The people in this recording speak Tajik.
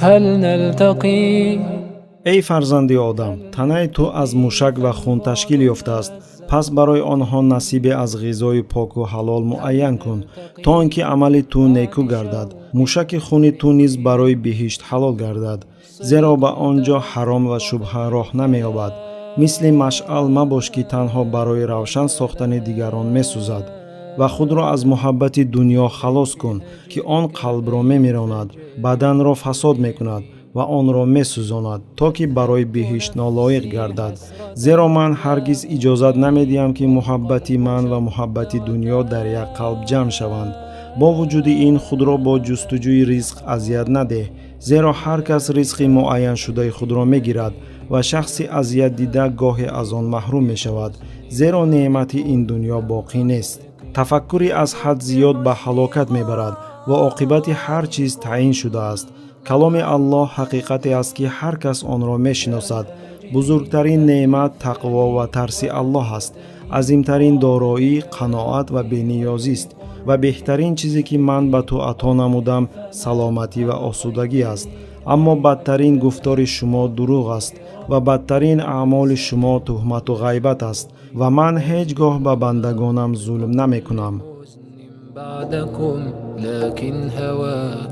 هل نلتقي؟ Эй фарзанди одам, танаи ту аз мушак ва хун ташкил ёфтааст. Пас барои онҳо насибе аз ғизои поку ҳалол муайян кун, то он ки амали ту некӯ гардад, мушаки хуни ту низ барои биҳишт ҳалол гардад, зеро ба он ҷо ҳаром ва шубҳа роҳ намеёбад. Мисли машъал мабош, ки танҳо барои равшан сохтани дигарон месӯзад. Ва худро аз муҳаббати дунё халос кун, ки он қалбро мемиронад, баданро фасод мекунад ва онро месӯзонад, то ки барои биҳишт нолоиқ гардад. Зеро ман ҳаргиз иҷозат намедиҳам, ки муҳаббати ман ва муҳаббати дунё дар як қалб ҷамъ шаванд. Бо вуҷуди ин, худро бо ҷустуҷӯи ризқ азият надеҳ, зеро ҳар кас ризқи муайяншудаи худро мегирад ва шахси азиятдида гоҳе аз он маҳрум мешавад, зеро неъмати ин дунё боқӣ нест. Тафаккури аз ҳад зиёд ба ҳалокат мебарад ва оқибати ҳар чиз таъин шудааст. Каломи Аллоҳ ҳақиқате аст, ки ҳар кас онро мешиносад. Бузургтарин неъмат тақво ва тарси Аллоҳ аст. Азимтарин дороӣ қаноат ва бениёзист ва беҳтарин чизе, ки ман ба ту ато намудам, саломатӣ ва осудагӣ аст. Аммо бадтарин гуфтори шумо дурӯғ аст ва бадтарин аъмоли шумо туҳмату ғайбат аст. Ва ман ҳеҷ гоҳ ба бандагонам зулм намекунам. بعدكم لكن هوى